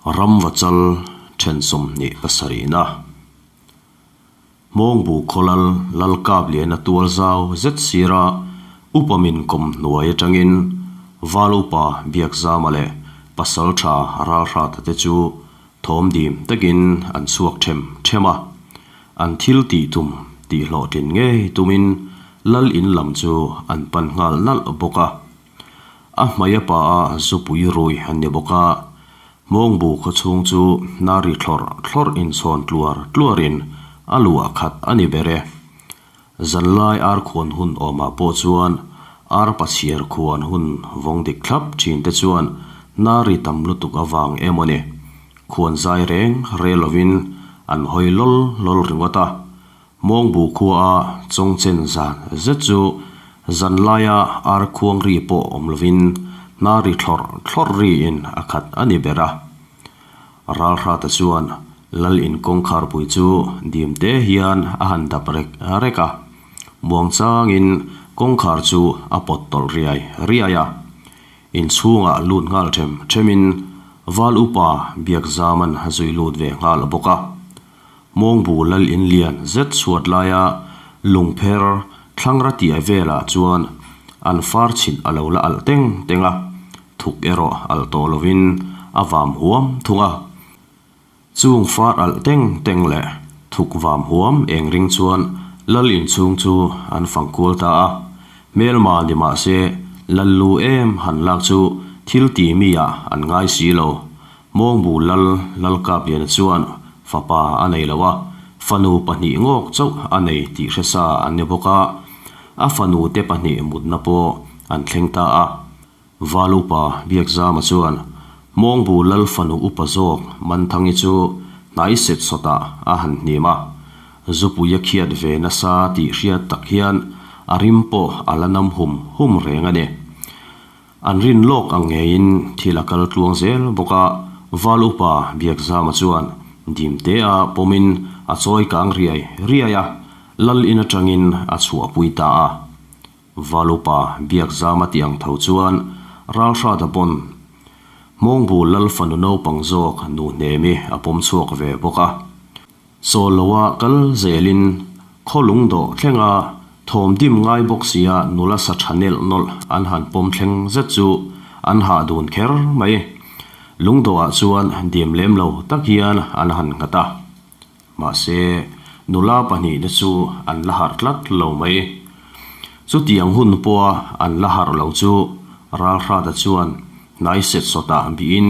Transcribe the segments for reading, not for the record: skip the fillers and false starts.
Ramvachal then 27na. Hmawngbu khawlal Lalkap lian a tual zau zet sira upa min kawm hnuai atangin Val upa Biakzama leh Pasaltha Ralhrata te chu thawm dim takin an chhuak them them a. An thil tih tum tih hlawhtlin ngei tumin Lal in lam chu an pan nghal nalh bawk a. A hmai a pa a zupui rui an ni bawk a, Hmawngbu khaw chhung chu hna ri thlawrh thlawrh inchhawn tluar tluarin a luah khat a ni ber e. Zanlai ar khuan hun awmah pawh chuan ar pachhiar khuan hun vawng dik thlap thin te chuan hna ri tam lutuk avang emaw ni, khuan zai reng rel lovin an hawi lawl lawl ringawt a. Hmawngbu khua a chawngchen zan zet chu zanlaia ar khuang ri pawh awm lovin hna ri thlawrh thlawrh riin a khat a ni ber a. Ralhrata chuan Lal in kawngkhar pui chu dim te hian a han dap rek rek a, muangchangin kawngkhar chu a pawt tawlh riai riai a. Inchhungah lut nghal them themin Val Upa Biakzaman a zui lut ve nghal bawk a. Hmawngbu lal in lian zet chhuat laia lungpher thlangra tiai velah chuan an far chhit a lo la alh teng teng a, thuk erawh alh tawh lovin a vam huam thung a. Chung far alh teng teng leh thuk vam huam eng ring chuan lal inchhung chu an fang kual ta a. Hmelma ni mah se lal lu em han lak chu thil ti mi ah an ngai si lo. Hmawngbu lal Lalkapliana chuan fapa a nei lo a, fanu pahnih ngawk chauh a nei tih hre sa an ni bawk a, a fanu te pahnih mutna pawh an thleng ta a. Val upa Biakzama chuan Hmawngbu lal fanu upa zawk Manthangi chu hnai set sawtah a han hnim a, zupui a khiat ve nasa tih hriat tak hian a rim pawh a la nam hum hum reng a ni. An rin lawk ang ngeiin thil a kal tluang zel bawk a, Val upa Biakzama chuan dimtea pawmin a chawi kang riai riai a, Lal in atangin a chhuahpui ta a. Val upa Biakzama tih ang tho chuan Ralhrata pawn Hmawngbu Lal fanu naupang zawk nu hnemi a pawm chhuak ve bawk a. Chawl loa kal zelin khaw lung dawh thlenga thawm dim ngai bawk sia nula sa tha nelh nawlh an han pawm thleng zet chu an hah dun kher mai. Lung dawhah chuan dim lem lo tak hian an han nghat a. Mahse, nula pahnihte chu an la harh tlat lo mai. Chutiang hun pawha an la harh lo chu Ralhrata chuan hnai set sawtah bihin,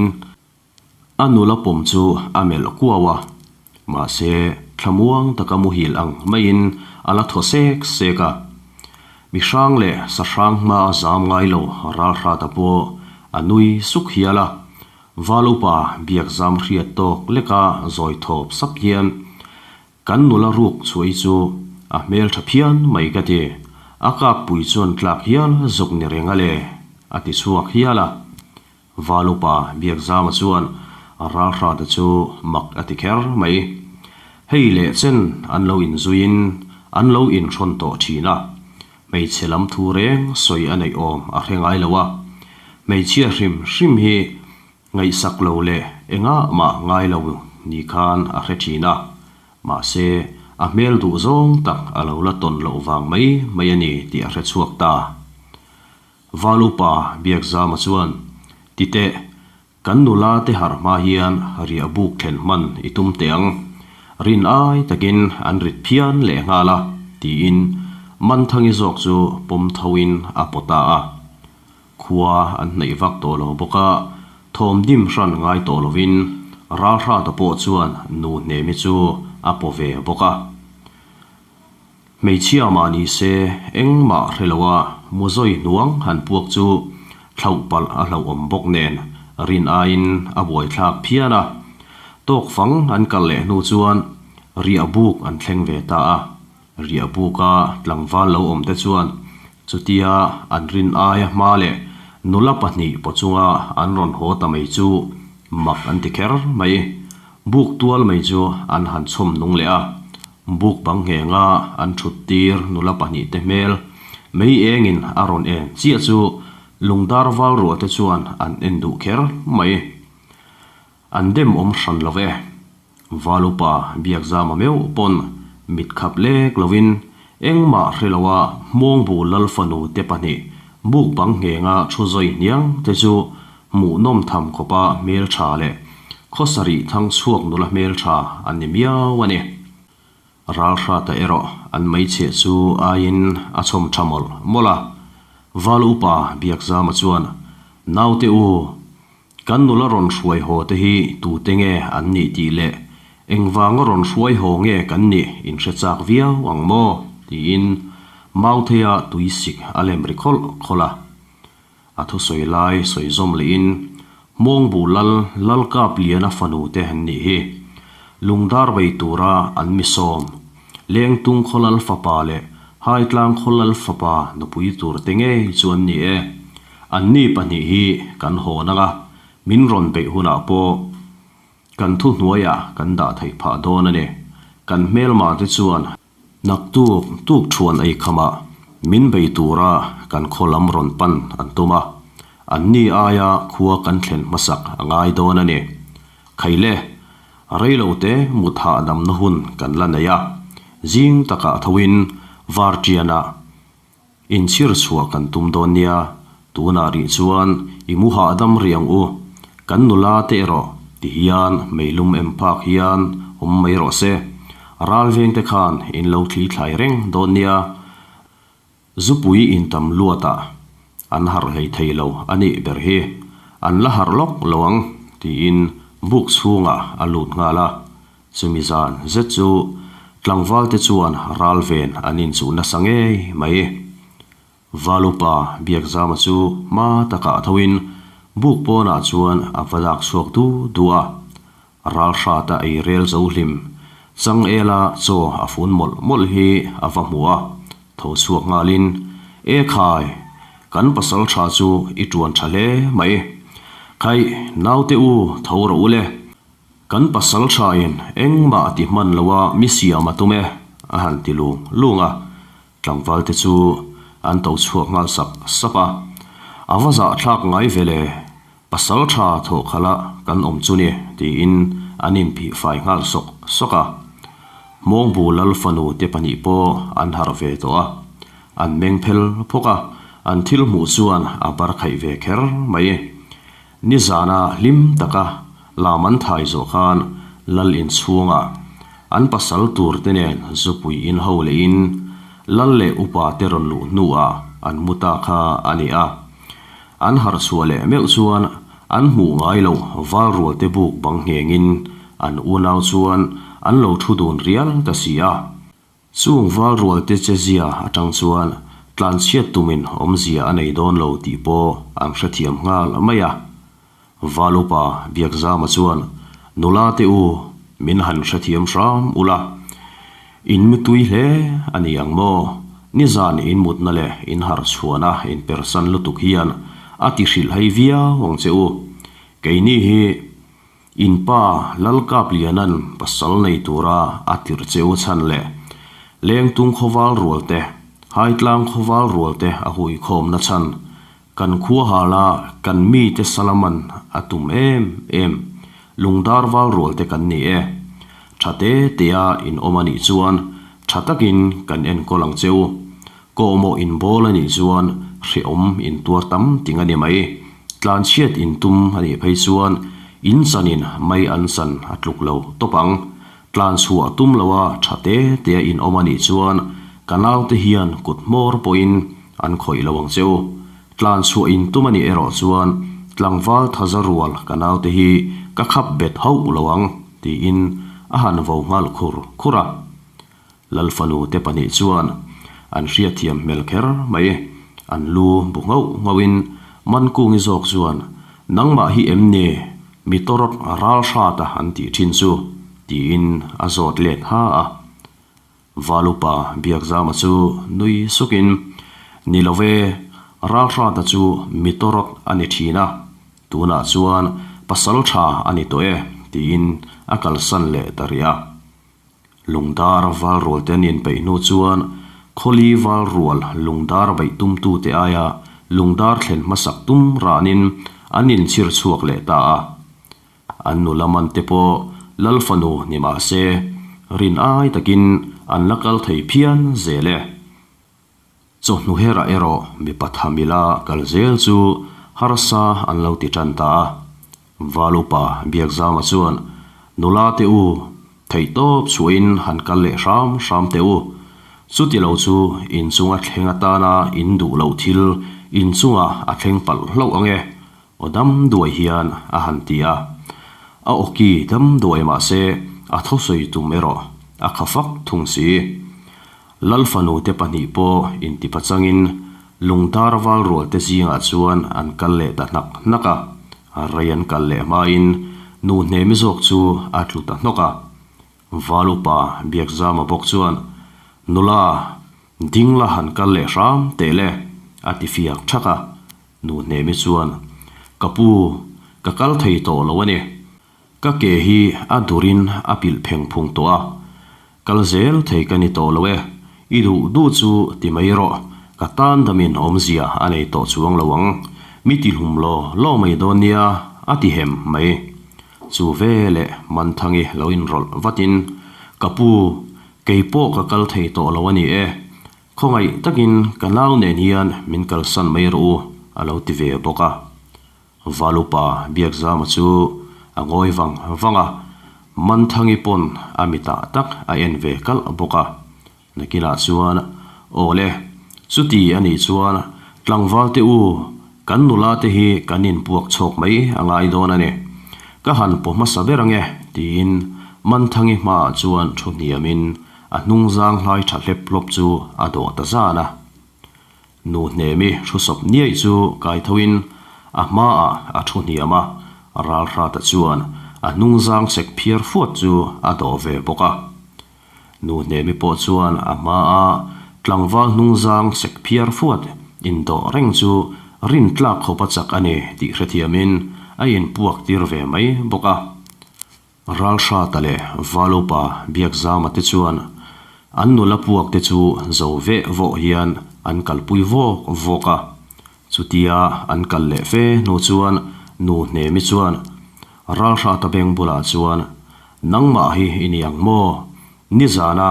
A nula pawm chu a melh kuau a, mahse thlamuang taka muhil ang maiin a la thaw sek sek a. Mi hrang leh sa hrang hma a zam ngai lo Ralhrata pawh a nui suk hial a, Val upa biak zam hriat tawk leka zawi thawp sap hian Kan nula ruk chhuahi chu a hmel tha phian mai ka ti, a kak pui chuan tlak hial zuk ni reng a le, a ti chhuak hial a. Val upa Biakzama chuan Ralhrata chu mak a ti kher mai. Hei leh chen an lo inzuiin an lo inhrawn tawh thin a, hmeichhe lam thu reng sawi a neih awm a hre ngai lo a. Hmeichhia hrim hrim hi ngaihsak lo leh engah mah ngai lo ni khan a hre thin a, mahse a hmel duh zawng tak a lo la tawn loh vang mai mai a ni tih a hre chhuak ta. Val upa Biakzama chuan, Titeh, kan nula te harh hma hian riah buk thlen hman i tum teh ang. Rin ai takin an rit phian leh nghal a, tiin Manthangi zawk chu pawm thoin a pawt ta a. Khua an hnaih vak tawh lo bawk a, thawm dim hran ngai tawh lovin Ralhrata pawh chuan nu hnemi chu a paw ve bawk a. Hmeichhia mah ni se engmah hre lo a muzawi hnuang han puak chu thlauh palh a hlauhawm bawk nen rin aiin a buaithlak phian a. Tawk fang an kal leh hnu chuan riah buk an thleng ve ta a. Riah buka tlangval lo awm te chuan chutia an rin aia hma leh nula pahnih paw chunga an rawn haw ta mai chu mak an ti kher mai. Buk tual mai chu an han chhawm nung leh a. Buk bang nghenga an thut tir nula pahnih te hmel mei engin a rawn en chiah chu lungdar val ruah te chuan an en duh kher mai. An dem awm hran lo e. Val upa Biakzama meuh pawn mit khap lek lovin engmah hre loa Hmawngbu Lal fanu te pahnih buk bang nghenga thu zawi hniang te chu hmuhnawm tham khawpa hmeltha leh khawsarih thang chhuak nula hmeltha an ni miau a ni. Ralhrata erawh an meichhe chu aiin a chhawm tha mawlh mawlh a. Val upa Biakzama chuan, Naute u, kan nula rawn hruai haw te hi tute nge an nih tih leh engvanga rawn hruai haw nge kan nih in hre chak viau ang maw? tiin Mautheia tuisik a lem ri khawlh khawlh a. A thusawi lai sawi zawm lehin, Hmawngbu Lal Lalkapliana fanu te an nih hi. Lungdar bei tura an mi sawm, Lengtung khaw Lal fapa leh Haitlang khaw Lal fapa nupui tur te ngei chu an ni e. Anni pahnih hi kan hawn anga min rawn beih hunah pawh kan thuhnuaiah kan dah theih phah dawn a ni. Kan hmelma te chuan Naktuk tuk thuan ei khamah min bei tura kan khaw lam rawn pan an tum a, anni aia khua kan thlen hmasak a ngai dawn a ni. Khaile, reilote mut hahdamna hun kan la nei a, zing takah thoin varṭianah Inchhir chhuah kan tum dawn nia, tunah rih chuan i mu hahdam rih ang u, kan nula te erawh ti hian meilum em phak hian awm mai rawh se, ral veng te khan in lo thli thlai reng dawn nia, zupui intam luatah an harh hlei thei lo a nih ber hi, an la harh lawk lo ang tiin buk chhungah a lut nghal a. Chumi zan zet chu tlangvalte chuan ral ven an inchuh nasa ngei mai. Valupa Biakzama chu hma takah thoin buk pawnah chuan a va dak chhuak du du a. Ral hrata ei rel zo hlim changela chaw a fun mawlh mawlh hi a va hmu a, tho chhuak nghalin, E khai, kan pasal tha chu i tuan tha hle mai. Khaih, naute u tho rawh u le. Kan pasal thain engmah a ti hman lo a, mi siam a tum e, a han ti lung lung a. Tlangvalte chu an to chhuak nghal sap sap a. A va zahthlak ngai ve le, pasal tha thawh khalh a kan awm chu ni, tiin an inphih fai nghal sawk sawk a. Hmawngbu Lal fanu te pahnih pawh an harh ve tawh a. An meng phel phawk a, an thil hmuh chuan a bar khaih ve kher mai. Nizana hlim taka lam an thai zawh khan Lal inchhungah an pasal tur te nen zupui in ho lehin Lal leh upa te rawn luh hnuah an mu ta kha a ni a. An harh chhuah leh meuh chuan an hmuh ngai loh val rual te buk bang nghengin an unau chuan an lo thu dun rial ta si a. Chung val rualte che zia atang chuan tlanchhiat tumin awmzia a nei dawn lo tih pawh an hrethiam nghal mai a. Val upa Biakzama chuan, Nula te u, min han hrethiam hram ula. In mutui hle a ni ang maw? Nizan in mutna leh in harh chhuahna in persan lutuk hian a ti hrilh hei viau ang che u. Keini hi In pa Lalkapliana'n pasal nei tura a tirh che u chhan leh Lengtung khawval rual te, Haitlang khawval rual te a huikhawmna chhan, kan khua hala kan mite salaman a tum em em Lungdar val rual te kan ni e. Tha te tea in awm a nih chuan tha takin kan enkawl ang che u. Kawhmawh in bawl a nih chuan hrehawm in tuar tam ting a ni mai. Tlanchhiat in tum a nih phei chuan in chanin mai an chan a tluk lo tawp ang. Tlanchhuah tum loa tha te tea in awm a nih chuan ka naute hian kut hmawr pawhin an khawih lo ang che u. Tlanchhuah in tum a nih erawh chuan tlangval thaza rual ka naute hi ka khap bet hauh lo ang tiin a han vo nghal khur khur a. Lal fanu te pahnih chuan an hriatthiam hmel kher mai. An lu bu nghauh nghauhin Mankungi zawk chuan, Nangmah hi em ni? Mi tawrawt ral hrat a an tih thin chu, tiin a zawt let ha a. Valupa Biakzama chu nui sukin, Ni lo ve, ral hrata chu mi tawrawt a ni thin a, tunah chuan pasal tha a ni tawh e, tiin a kalsan leh ta rih a. Lungdar val rual te an inpeih hnu chuan Khawli val rual lungdar beih tumtute aia lungdar thlen hmasak tum ranin an inchhir chhuak leh ta a. An nula man te pawh Lal fanu ni mah se, rin ai takin an la kal thei phian zel e. Chawhnu herah erawh mipa thamila kal zel chu harsa an lo ti tan ta a. Val upa Biakzama chuan, Nula te u, theihtawp chhuahin han kal leh hram hram teh u. Chuti lo chu inchunga thleng atana in duh loh thil inchungah a thleng palh hlauh ang e, aw dam duai hian a han ti a. A awki dam duai mah se a thawsawi tum erawh a kha fak thung si. Lal fanu te pahnih pawh intipachangin lungdar val rual te zingah chuan an kal leh ta hnak hnak a, rei an kal leh hmain nu hnemi zawk chu a tlu ta hnawk a. Val upa Biakzama bawk chuan, Nula, ding la han kal leh hram teh le, a ti fiak thak a. Nu hnemi chuan, Ka pu, ka kal thei tawh lo a ni. Ka ke hi a durin a pilh pheng phung tawh a, kal zel thei ka ni tawh lo e, i duh duh chu ti mai rawh, ka tan damin awmzia a nei tawh chuang lo ang, mi ti hlum law law mai dawn nia a ti hem mai. Chu ve leh Manthangi lo inrawlh vatin, Ka pu, kei pawh ka kal thei tawh lo a ni e, khawngaih takin ka nau nen hian min kalsan mai rawh u a lo ti ve bawk a. Valupa Biakzama chu a ngawi vang vang a, Manthangi pawn a mitah tak a en ve kalh bawk a. Nakinah chuan, Aw le, chuti a nih chuan tlangval te u, kan nula te hi kan inpuak chhawk mai a ngai dawn a ni. Ka han paw hmasa ber ange, tiin Manthangi hmaah chuan thu hniamin a hnungzang hlai tha hlep hlawp chu a dawh ta zan a. Nu hnemi thu sawp niaih chu kai thoin a hmaah a thu hniam a, Ralhrata chuan a hnungzang sek phiar fuat chu a dawh ve bawk a. Nu hnemi pawh chuan a hmaa tlangval hnungzang sek phiar fuat indawh reng chu rintlak khawp a chak a ni tih hrethiamin a inpuak tir ve mai bawk a. Ralhrata leh Valupa Biakzama te chuan an nula puak te chu zo veh vawh hian an kalpui vawk vawk a. Chutia an kal leh fe hnu chuan nu Hnemi chuan Ralhrata beng bulah chuan, Nangmah hi i ni ang maw? Nizana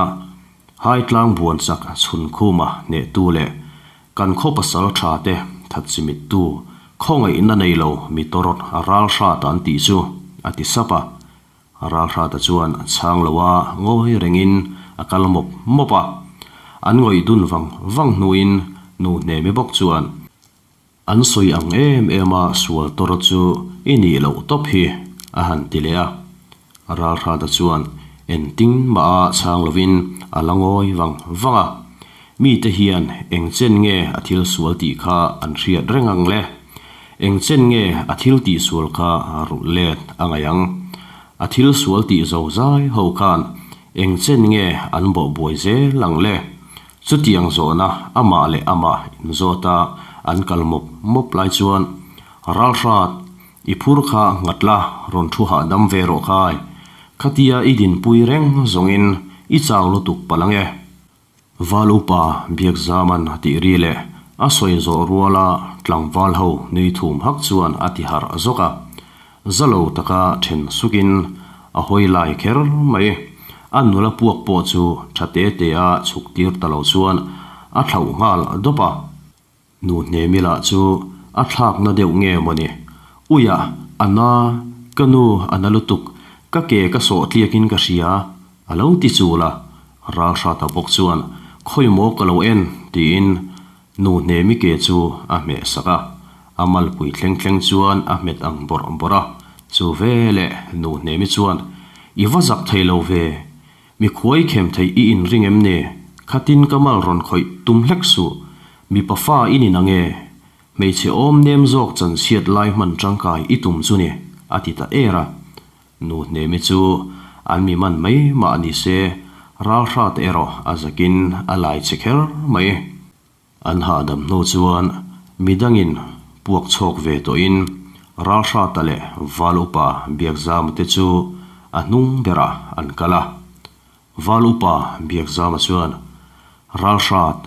Haitlang buanchak chhunkhuma hnehtu leh kan khaw pasal tha te that chimittu khawngaihna nei lo mi tawrawt Ralhrata an tih chu a ti sap a. Ralhrata chuan chhang lo a ngawi rengin a kal mawp mawp a. An ngawih dun vang vang hnuin nu hnemi bawk chuan, An sawi ang em em a sual tawr chu i nih loh tawp hi, a han ti leh a. Ralhrata chuan engtin mah a chhang lovin a la ngawi vang vang a. Mite hian eng chen nge a thil sual tih kha an hriat reng ang le? Eng chen nge a thil tih sual kha rulh let a ngaih ang? A thil sual tih zo zai ho khan eng chen nge an bawh buai zel ang le? Chutiang zawhna amah leh amah inzawt a an kal mawp mawp lai chuan, Ralhrat, i phur kha nghat la, rawn thu hahdam ve rawh khai. Khatia i dinpui reng zawngin i chau lutuk palh ang e. Val upa Biakzaman a tih ri leh a sawi zawh ruala tlangval ho nui thum hak chuan a ti harh zawk a. Za lo taka then sukin a hawi lai kher mai. A nula puak pawh chu tha te te a chhuk tir ta lo chuan a thlauh nghal dawp a. Nu Hnemi lah chu a thlakna deuh nge mawni. Uiah, a na, ka nu a na lutuk, ka ke ka sawh tliakin ka hria, a lo ti chul a. Ralhrata bawk chuan, Khawi maw ka lo en, tiin Nu Hnemi ke chu a hmeh sak a, a malpui thleng thleng chuan a hmet ang bawrh bawrh a, chu veleh Nu Hnemi chuan, I va zak thei lo ve, mi khuai khem thei i inring em ni? Khatin ka mal rawn khawih tum hlek suh, mipa fa i ni nange? Hmeichhe awm nem zawk chanchhiat lai hman tangkai i tum chu ni, a ti ta er a. Nu Hnemi chu an mi man mai mah ni se, ralhrat erawh a zakin a lai che kher mai. An hahdam hnu chuan midangin puak chhawk ve tawhin Ralhrata leh Val Upa Biakzama te chu a hnung berah an kal a. Val Upa Biakzama chuan, Ralhrat,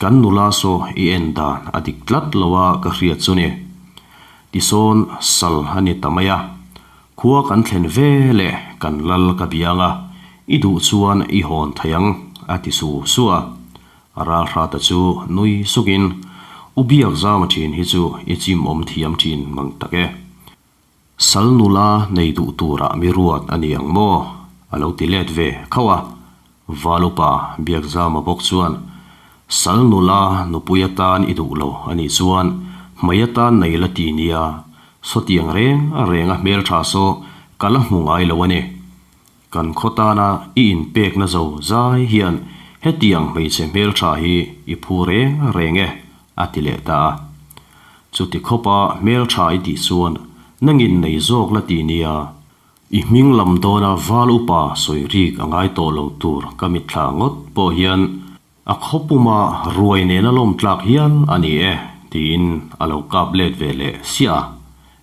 Kan nula saw i en dan a dik tlat lo a ka hriat chu ni. Tisawn sal a ni ta mai a. Khua kan thlen ve leh kan lal ka bia anga, i duh chuan i hawn thei ang, a ti su su a. Ralhrata chu nui sukin, U Biakzama thin hi chu i chim awm thiam thin mang tak e. Sal nula nei duh turah mi ruat a ni ang maw? a lo ti let ve khauh a. Val upa Biakzama bawk chuan, Sal nula nupui atan i duh lo a nih chuan hmei atan nei la ti nia, sawtiang reng reng a hmeltha saw ka la hmu ngai lo a ni. Kan khaw tana i inpekna zo zai hian hetiang hmeichhe hmeltha hi i phu reng reng e, a ti leh ta a. Chuti khawpa hmeltha i tih chuan nangin nei zawk la ti nia, i hming lam dawna val upa sawi rik a ngai tawh lo tur ka mitthla ngawt pawh hian A khaw puma ruai nena lawm tlak hial a ni e, tiin a lo kap let ve leh siah a.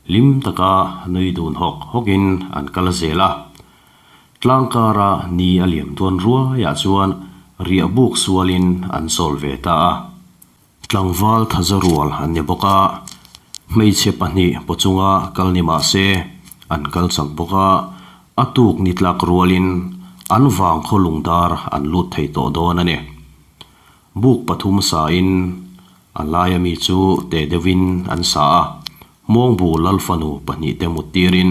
Hlim taka nui dun hawk hawkin an kal zel a. Tlangkara ni a liam dawn ruaiah chuan riah buk sualin an chawl ve ta a. Tlangval thaza rual an ni bawk a, hmeichhe pahnih paw chunga kal ni mah se an kal chak bawk a, a tuk ni tlak rualin an vang khaw lungdar an lut thei tawh dawn a ni. Buk pathum sain a laia mi chu te deuhin an sa a, Hmawngbu Lalfanu pahnihte mut tirin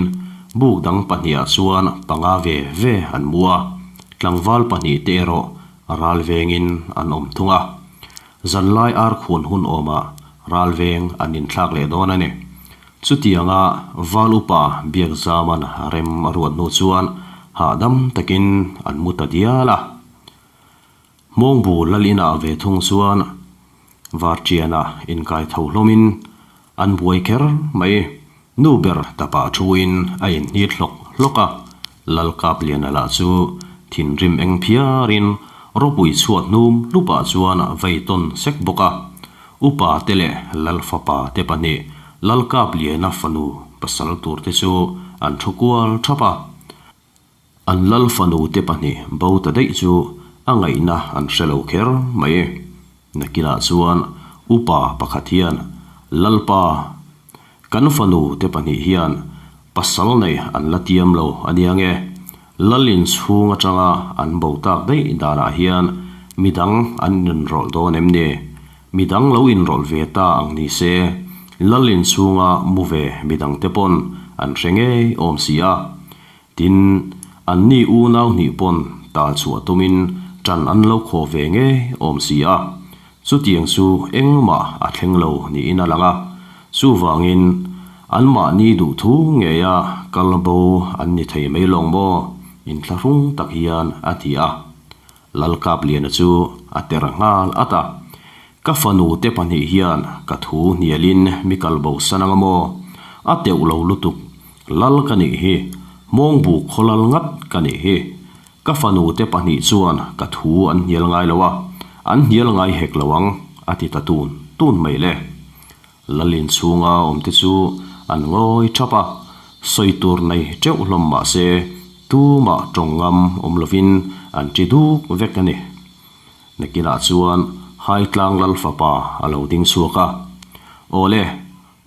buk dang pahnihah chuan panga ve ve an mu a, tlangval pahnihte erawh ral vengin an awm thung a. Zanlai ar khuan hun awmah ral veng an inthlak leh dawn a ni. Chutianga Val Upa Biakzaman rem a ruat hnu chuan hahdam takin an mu ta dial a. Hmawngbu lal inah ve thung chuan Varṭiana inkai tho hlawmin an buai kher mai. Nu ber tapah thuin a inhnit hlawk hlawk a, Lal Kapliana lah chu thinrim eng phiarin ropui chhuat hnum hlupah chuan vei tawn sek bawk a. Upa te leh Lal fapa te pahnih Lal Kapliana fanu pasal tur te chu an thu kual thap a. An lal fanu te pahnih bo ta daih chu a ngaihna an hre lo kher mai. Nakinah chuan upa pakhat hian, Lalpa, kan fanu te pahnih hian pasal nei an la tiam lo a nia nge? Lal inchhung atanga an bo tak daih danah hian midang an inrawlh dawn em ni? Midang lo inrawlh ve ta ang ni se, lal inchhunga mu ve midangte pawn an hre ngei awm si a. Tin, anni unau hnih pawn tal chhuah tumin ṭan an lo khaw ve ngei awm si a, chutiang chu engmah a thleng lo niin a lang a, chuvangin anmahni duhthu ngeia kal bo an ni thei mai lawng maw? Inthlahrung tak hian a ti a. Lalkapliana chu a ter nghal at a, Ka fanu te pahnih hian ka thu hnialin mi kal bo san anga maw? A teuh lo lutuk. Lal ka nih hi. Hmawngbu khaw lal ngat ka nih hi. Ka fanu te pahnih chuan ka thu an hnial ngai lo a, an hnial ngai hek lo ang, a ti ta tun tun mai le. Lal inchhunga awm te chu an ngawi thap a, sawi tur nei teuh hlawm mah se tumah tawng ngam awm lovin an ti duk vek a ni. Nakinah chuan Haitlang lal fapa a lo ding chhuak a, Awle,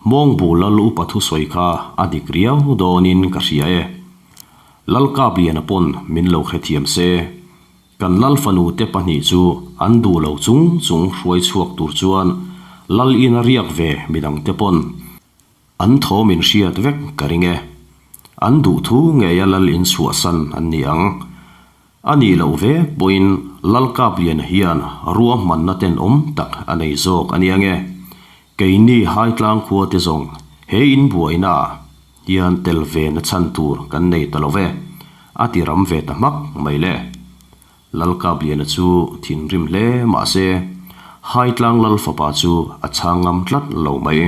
Hmawngbu lal upa thusawi kha a dik riau dawnin ka hria e. Lal Kapliana pawn min lo hrethiam se, kan lal fanu te pahnih chu an duh lo chung chung hruai chhuak tur chuan lal ina riak ve midangte pawn An thaw min hriat vek ka ring e. An duh thu ngeia lal in chhuahsan an ni ang. A nih loh ve pawhin Lal Kapliana hian ruahmanna tenawm tak a nei zawk a nia nge. Keini Haitlang khua te zawng he in buainaah hian tel ve na chhan tur kan nei ta lo ve, a ti ram ve ta hmak mai le. Lal Kapliana chu thinrim hle mah se, Haitlang Lal fapa chu a chhang ngam tlat lo mai.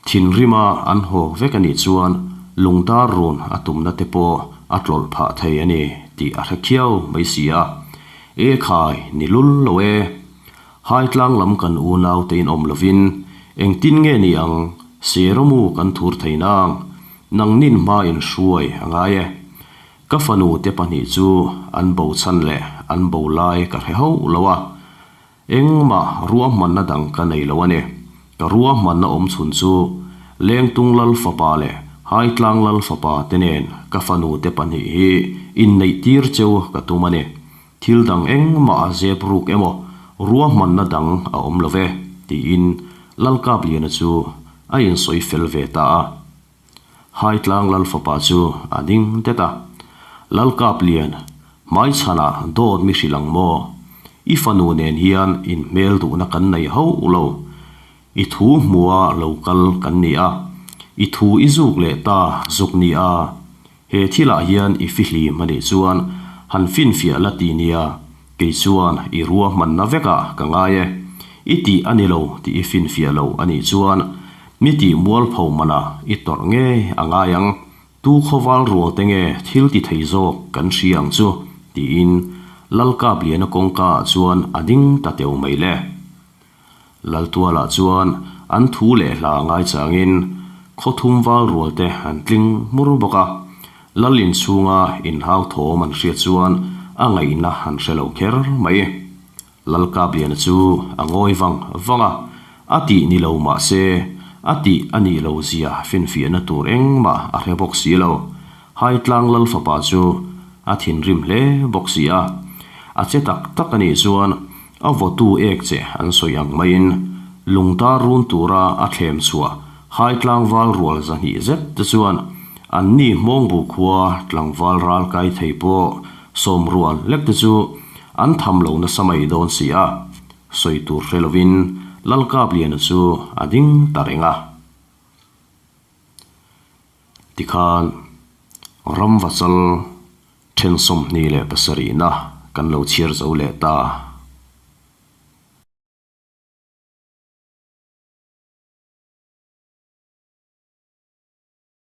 Thinrima an hawk vek a nih chuan lungdar run a tumna te pawh a tlawlh phah thei a ni tih a hre khiau mai si a. E khai, ni lul lo e. Haitlang lam kan unau te in awm lovin engtin nge ni ang Seromu kan thur thei nang, nangnin hma in hruai a ngai e. Ka fanu te pahnih chu an bo chhan leh an bo lai ka hre hauh lo a. Engmah ruahmanna dang ka nei lo a ni. Ka ruahmanna awm chhun chu Lengtung Lal fapa leh Haitlang lal fapa te nen ka fanu te pahnih hi inneih tir cheu ka tum a ni. Thil dang engmah a zep ruk emaw ruahmanna dang a awm lo ve, tiin Lalkapliana chu a insawi fel ve ta a. Haitlang lal fapa chu a ding det a. Lalkaplian, hmaichhanah dawt mi hrilh ang maw? I fanu nen hian inhmel duhna kan nei hauh lo. I thu hmua lo kal kan ni a, i thu i zuk leh ta zuk ni a. He thilah hian i fihlim a nih chuan han finfiah la ti nia, kei chuan i ruahmanna vekah ka ngai e. I tih a ni lo tih i finfiah lo a nih chuan mi tih mualpho manah i tawrh ngei a ngai ang. Tu khawval rual te nge thil ti thei zawk kan hria ang chu tiin Lalkapliana kawngka ah chuan a ding ta teu mai le. Laltualah chuan an thu leh hla ngaichangin khaw thum val rual te an tling hmur bawk a, Lal inchhunga inhau thawm an hriat chuan a ngaihna an hre lo kher mai. Lalkapliana chu a ngawi vang vang a, a tih ni lo mah se a tih a nih lo zia finfiahna tur engmah a hre bawk si lo. Haitlang Lal fapa chu a thinrim hle bawk si a, a che tak tak a nih chuan A vawtu ek che an sawi ang maiin lungtar run tura a thlem chhuah hai tlangval rual zahnih zet te chuan anni Hmawngbu khua tlangval ral kai thei pawh sawm rual lek te chu an tham lo nasa mai dawn si a, sawi tur hre lovin Lalkapliana chu a ding ta reng a. Tikhan Ramvachal then 27na kan lo chhiar zo leh ta